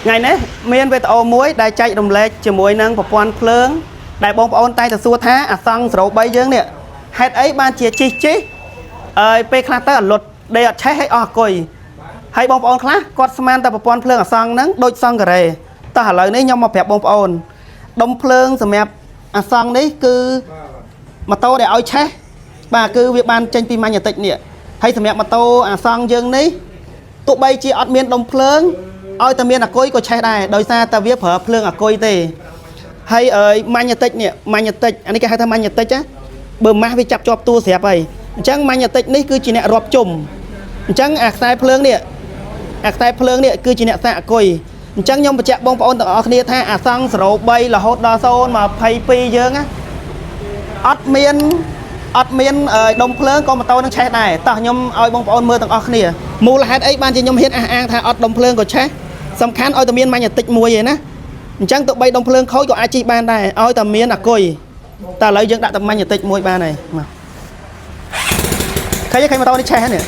ថ្ងៃនេះមានវីដេអូមួយដែលចែករំលែកជាមួយនឹងប្រព័ន្ធភ្លើងដែលបងប្អូនតែងតែសួរថាអាសង់03យើងនេះហេតុអីបានជាជីះអើយពេលខ្លះទៅអលត់ដេកអត់ឆេះឲ្យអស់អាគុយហើយបងប្អូនខ្លះគាត់ស្មានតែប្រព័ន្ធភ្លើងអាសង់ហ្នឹងដូចសង់ការ៉េតោះឥឡូវនេះខ្ញុំមកប្រាប់បងប្អូនដុំភ្លើងសម្រាប់អាសង់នេះគឺម៉ូតូដែលឲ្យឆេះបាទគឺវាបានចេញពីម៉ាញ៉ាទិកនេះហើយសម្រាប់ម៉ូតូអាសង់យើងនេះ ទោះបីជាអត់មានដុំភ្លើងឲ្យតែមានអាគុយក៏ឆេះដែរដោយសារតែវាប្រើភ្លើងអាគុយទេហើយអើយម៉ាញ៉ាទិកនេះម៉ាញ៉ាទិកអានេះគេហៅថាម៉ាញ៉ាទិកណាបើម៉ាស់វាចាប់ជាប់តួស្រាប់ហើយអញ្ចឹងម៉ាញ៉ាទិកនេះគឺជាអ្នករាប់ជុំអញ្ចឹងអាខ្សែភ្លើងនេះអាខ្សែភ្លើងនេះគឺជាអ្នកសាកអាគុយអញ្ចឹងខ្ញុំបញ្ជាក់បងប្អូនទាំងអស់គ្នាថាអាសង់03រហូតដល់022យើងណាអត់មានអត់មានអើយដុំភ្លើងក៏ម៉ូតូនឹងឆេះដែរតោះខ្ញុំឲ្យបងប្អូនមើលទាំងអស់គ្នាមូលហេតុអីបានជាខ្ញុំហ៊ានអះអាងថាអត់ដុំភ្លើងក៏ឆេះសំខាន់ឲ្យតែមានម៉ាញ៉ាទិកមួយឯណាអញ្ចឹងទោះបីដុំភ្លើងខូចក៏អាចជិះបានដែរឲ្យតែមានអាគុយតែឥឡូវយើងដាក់តែម៉ាញ៉ាទិកមួយបានហើយមកឃើញទេឃើញម៉ូតូនេះឆេះហ្នឹងនេះ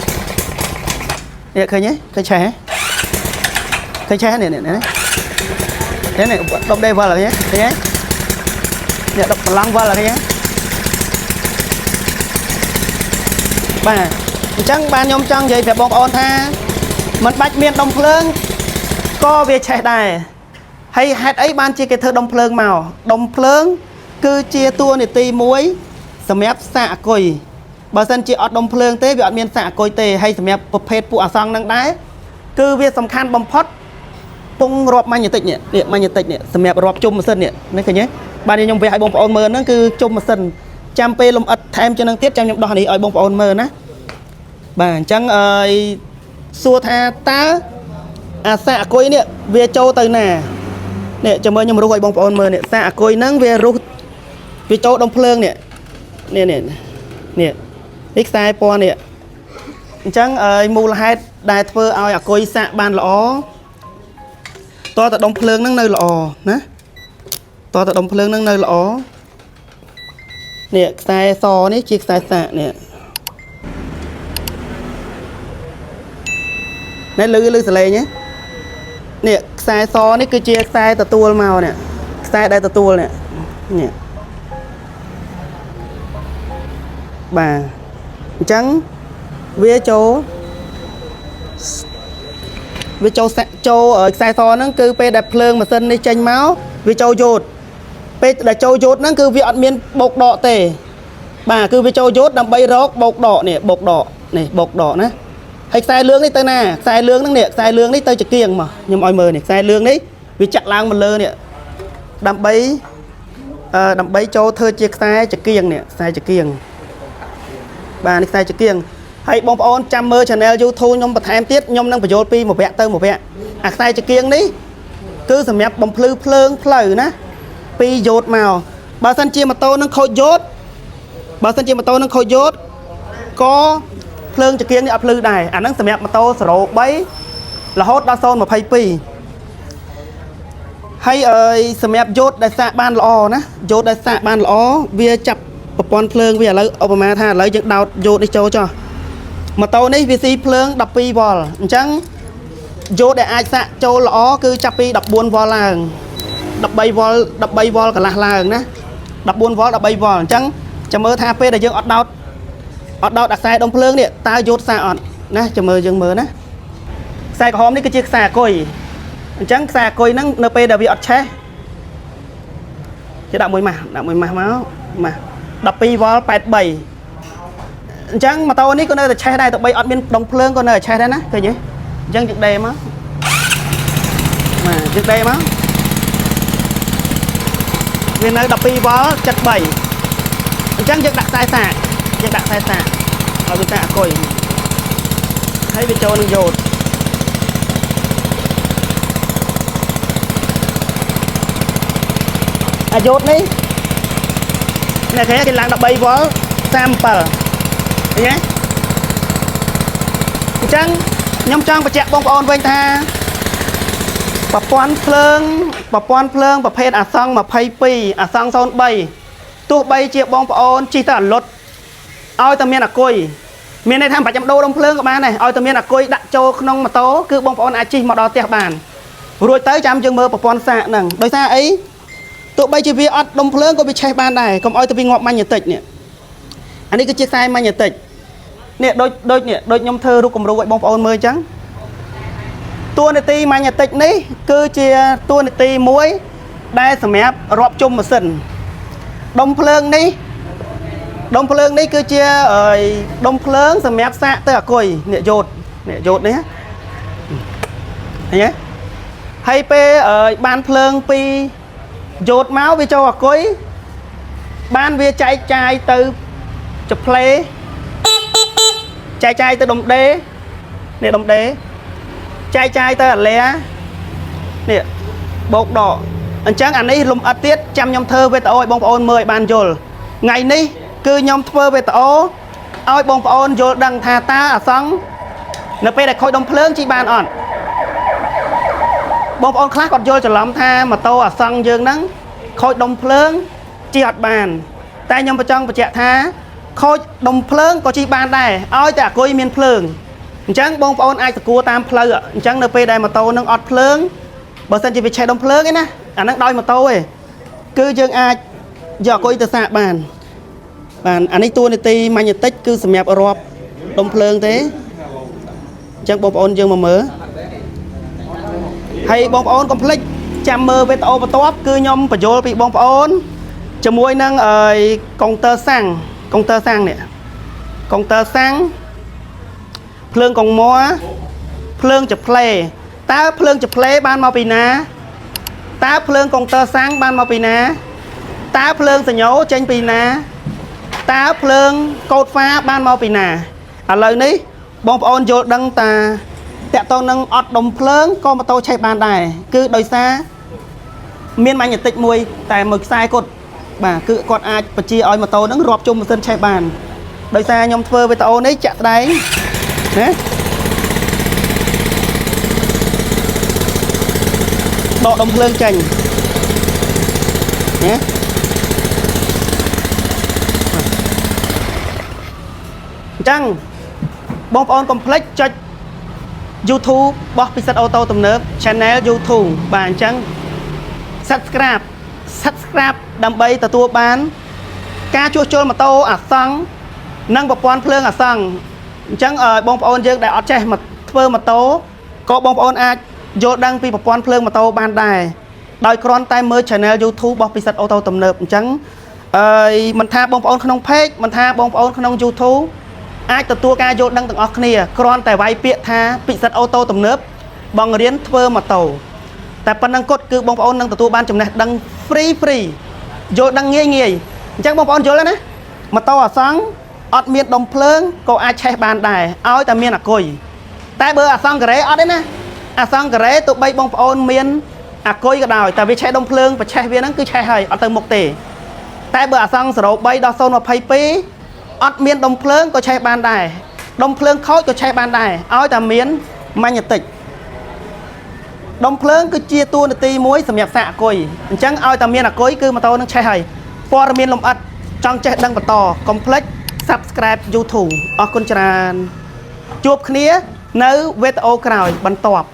នេះឃើញទេឃើញឆេះហ៎ឃើញឆេះនេះនេះនេះនេះនេះដុំដេវ៉លឃើញទេឃើញទេនេះដុំប្រឡងវ៉លឃើញទេ បាទអញ្ចឹងបានខ្ញុំចង់និយាយប្រាប់បងប្អូនថាมันបាច់មានដុំភ្លើងក៏វាឆេះដែរហើយហេតុអីបានជាគេធ្វើដុំភ្លើងមកដុំភ្លើង គឺជាតួនាទីមួយសម្រាប់សាកអាគុយបើសិនជាអត់ដុំភ្លើងទេវាអត់មានសាកអាគុយទេហើយសម្រាប់ប្រភេទពួកអាសង្ឃនឹងដែរគឺវាសំខាន់បំផុតពងរាប់ម៉ាញ់តិចនេះនេះម៉ាញ់តិចនេះសម្រាប់រាប់ជុំម៉ាស៊ីននេះនេះឃើញទេបាទខ្ញុំវាឲ្យបងប្អូនមើលហ្នឹងគឺជុំម៉ាស៊ីនចាំពេលលំអិតថែមជាងនឹងទៀតចាំខ្ញុំដោះនេះឲ្យបងប្អូនមើលណា បាទអញ្ចឹងអើយសួរថាតើអាសាអាគុយនេះវាចូលទៅណានេះចាំមើលខ្ញុំរុះឲ្យបងប្អូនមើលនេះសាអាគុយហ្នឹងវារុះវាចូលដុំភ្លើងនេះនេះនេះនេះនេះខ្សែពណ៌នេះអញ្ចឹងអើយមូលហេតុដែលធ្វើឲ្យអាគុយសាក់បានល្អតើតដុំភ្លើងហ្នឹងនៅល្អណាតើតដុំភ្លើងហ្នឹងនៅល្អនេះខ្សែសនេះជាខ្សែសាក់នេះ នេះលឺលឺសលេងហ៎នេះខ្សែសនេះគឺជាខ្សែទទួលមកនេះខ្សែដែលទទួលនេះនេះបាទអញ្ចឹងវាចូលវាចូលសាក់ចូលខ្សែសហ្នឹងគឺពេលដែលភ្លើងម៉ាស៊ីននេះចេញមកវាចូលយោតពេលដែលចូលយោតហ្នឹងគឺវាអត់មានបោកដកទេបាទគឺវាចូលយោតដើម្បីរកបោកដកនេះបោកដកនេះបោកដកណា ហើយខ្សែលឿងនេះទៅណាខ្សែលឿងហ្នឹងនេះខ្សែលឿងនេះទៅចង្គៀងមកខ្ញុំឲ្យមើលនេះខ្សែលឿងនេះវាចាក់ឡើងមកលើនេះដើម្បីអឺដើម្បីចូលធ្វើជាខ្សែចង្គៀងនេះខ្សែចង្គៀងបាទនេះខ្សែចង្គៀងហើយបងប្អូនចាំមើល Channel YouTube ខ្ញុំបន្ថែមទៀតខ្ញុំនឹងបញ្យល់ពីមួយវគ្គទៅមួយវគ្គអាខ្សែចង្គៀងនេះគឺសម្រាប់បំភ្លឺភ្លើងផ្លូវណាពីយោតមកបើសិនជាម៉ូតូនឹងខូចយោតបើសិនជាម៉ូតូនឹងខូចយោត ក៏ភ្លើងចង្គៀងនេះអត់ភ្លឺដែរអាហ្នឹងសម្រាប់ម៉ូតូ03រហូតដល់022ហើយអើយសម្រាប់យោតដែលសាកបានល្អណាយោតដែលសាកបានល្អវាចាប់ប្រព័ន្ធភ្លើងវាឥឡូវឧបមាថាឥឡូវយើងដោតយោតនេះចូលចុះម៉ូតូនេះវាស៊ីភ្លើង12វ៉ុលអញ្ចឹងយោតដែលអាចសាកចូលល្អគឺចាប់ពី14វ៉ុលឡើង13វ៉ុល13វ៉ុលកន្លះឡើងណា14វ៉ុល13វ៉ុលអញ្ចឹងចាំមើលថាពេលដែលយើងអត់ដោត អត់ដោតអាខ្សែដុំភ្លើងនេះតើយោតសាអត់ណាចាំមើលយើងមើលណាខ្សែក្រហមនេះគឺជាខ្សែអាគុយអញ្ចឹងខ្សែអាគុយហ្នឹងនៅពេលដែលវាអត់ឆេះគេដាក់មួយម៉ាស់ដាក់មួយម៉ាស់មកម៉ាស់12វ៉ុល83អញ្ចឹងម៉ូតូនេះក៏នៅតែឆេះដែរទោះបីអត់មានដុំភ្លើងក៏នៅតែឆេះដែរណាឃើញទេអញ្ចឹងយើងដេមកបាទយើងដេមកវានៅ12វ៉ុល73អញ្ចឹងយើងដាក់ខ្សែសាកយើងដាក់ខ្សែសាកឲ្យវាសាកអាគុយហើយវាចូលនឹងយោតអាយោតនេះអ្នកគេគេឡើង13វ៉ុល37ឃើញទេអញ្ចឹងខ្ញុំចង់បញ្ជាក់បងប្អូនវិញថាប្រព័ន្ធភ្លើងប្រព័ន្ធភ្លើងប្រភេទអាសង់22អាសង់03ទោះបីជាបងប្អូនជិះទៅអាលុតឲ្យតែមានអាគុយមានន័យថាមិនបាច់ចាំដូរដុំភ្លើងក៏បានដែរឲ្យតែមានអាគុយដាក់ចូលក្នុងម៉ូតូគឺបងប្អូនអាចជិះមកដល់ផ្ទះបាន រួចទៅចាំយើងមើលប្រព័ន្ធសាកហ្នឹងដោយសារអីទោះបីជាវាអត់ដុំភ្លើងក៏វាឆេះបានដែរកុំឲ្យទៅវាងាប់ម៉ាញ់តិចនេះអានេះគឺជាខ្សែម៉ាញ់តិចនេះដូចដូចនេះដូចខ្ញុំធ្វើរូបគំរូឲ្យបងប្អូនមើលអញ្ចឹងតួនាទីម៉ាញ់តិចនេះគឺជាតួនាទីមួយដែលសម្រាប់រាប់ជុំម៉ាស៊ីនដុំភ្លើងនេះដុំភ្លើងនេះគឺជាអីដុំភ្លើងសម្រាប់សាកទៅអាគុយនេះយោតនេះយោតនេះឃើញទេហើយពេលបានភ្លើងពីយោតមកវាចូលអាគុយបានវាចែកចាយទៅចផ្លេចែកចាយទៅដុំដេនេះដុំដេចែកចាយទៅអាឡានេះបោកដកអញ្ចឹងអានេះលំអិតទៀតចាំខ្ញុំធ្វើវីដេអូឲ្យបងប្អូនមើលឲ្យបានយល់ថ្ងៃនេះគឺខ្ញុំធ្វើវីដេអូឲ្យបងប្អូនយល់ដឹងថាតើអាសង្ឃនៅពេលដែលខូចដុំភ្លើងជីបានអត់បងប្អូនខ្លះគាត់យល់ច្រឡំថាម៉ូតូអាសង្ឃយើងហ្នឹងខូចដុំភ្លើងជីអត់បានតែខ្ញុំបញ្ចង់បញ្ជាក់ថាខូចដុំភ្លើងក៏ជីបានដែរឲ្យតែអាគុយមានភ្លើងអញ្ចឹងបងប្អូនអាចសកួរតាមផ្លូវអញ្ចឹងនៅពេលដែលម៉ូតូនឹងអត់ភ្លើងបើសិនជាវាឆេះដុំភ្លើងឯណាអាហ្នឹងដោយម៉ូតូឯងគឺយើងអាចយកអាគុយទៅសាកបានបាទអានេះតួនាទីម៉ាញតិចគឺសម្រាប់រាប់ដុំភ្លើងទេអញ្ចឹងបងប្អូនយើងមកមើលហើយបងប្អូនកុំភ្លេចចាំមើលវីដេអូបន្ទាប់គឺខ្ញុំបញ្យល់ពីបងប្អូនជាមួយនឹងអីកុងទ័រសាំងកុងទ័រសាំងនេះកុងទ័រសាំងភ្លើងកុងមួភ្លើងចផ្លេតើភ្លើងចផ្លេបានមកពីណាតើភ្លើងកុងទ័រសាំងបានមកពីណាតើភ្លើងសញ្ញោចេញពីណាតើភ្លើងកោតហ្វាបានមកពីណាឥឡូវនេះបងប្អូនយល់ដឹងតាតកតងនឹងអត់ដុំភ្លើងក៏ម៉ូតូឆេះបានដែរគឺដោយសារមានម៉ាញ់តិចមួយតែមួយខ្សែគាត់បាទគឺគាត់អាចបញ្ជាឲ្យម៉ូតូនឹងរាប់ជុំម៉ាស៊ីនឆេះបានដោយសារខ្ញុំធ្វើវីដេអូនេះចាក់ស្ដែងណាដកដុំភ្លើងចេញណាអញ្ចឹងបងប្អូនកុំភ្លេចចុច YouTube របស់ពិសិដ្ឋអូតូទំនើប Channel YouTube បាទអញ្ចឹង Subscribe ដើម្បីទទួលបានការជួសជុលម៉ូតូអាសង្ឃនិងប្រព័ន្ធភ្លើងអាសង្ឃអញ្ចឹងបងប្អូនយើងដែលអត់ចេះមកធ្វើម៉ូតូក៏បងប្អូនអាចយល់ដឹងពីប្រព័ន្ធភ្លើងម៉ូតូបានដែរដោយគ្រាន់តែមើល Channel YouTube របស់ពិសិដ្ឋអូតូទំនើបអញ្ចឹងអឺមិនថាបងប្អូនក្នុង Page មិនថាបងប្អូនក្នុង YouTube អាចទទួលការយល់ដឹងទាំងអស់គ្នាគ្រាន់តែវាយពាក្យថាពិសិដ្ឋអូតូទំនើបបង្រៀនធ្វើម៉ូតូតែប៉ុណ្្នឹងគត់គឺបងប្អូននឹងទទួលបានចំណេះដឹង free free យល់ដឹងងាយងាយអញ្ចឹងបងប្អូនយល់ហើយណាម៉ូតូអាសង្ឃអត់មានដុំភ្លើងក៏អាចឆេះបានដែរឲ្យតែមានអាគុយតែបើអាសង្ឃការ៉េអត់ទេណាអាសង្ឃការ៉េទោះបីបងប្អូនមានអាគុយក៏ដោយតែវាឆេះដុំភ្លើងប្រឆេះវាហ្នឹងគឺឆេះហើយអត់ទៅមុខទេតែបើអាសង្ឃ03ដល់022អត់មានដុំភ្លើងក៏ឆេះបានដែរដុំភ្លើងខូចក៏ឆេះបានដែរឲ្យតែមានម៉ាញ់តិចដុំភ្លើងគឺជាតួនាទីមួយសម្រាប់សាកអាគុយអញ្ចឹងឲ្យតែមានអាគុយគឺម៉ូតូនឹងឆេះហើយព័ត៌មានលម្អិតចង់ចេះដឹងបន្តកុំភ្លេច Subscribe YouTube អរគុណច្រើនជួបគ្នានៅវីដេអូក្រោយបន្ទាប់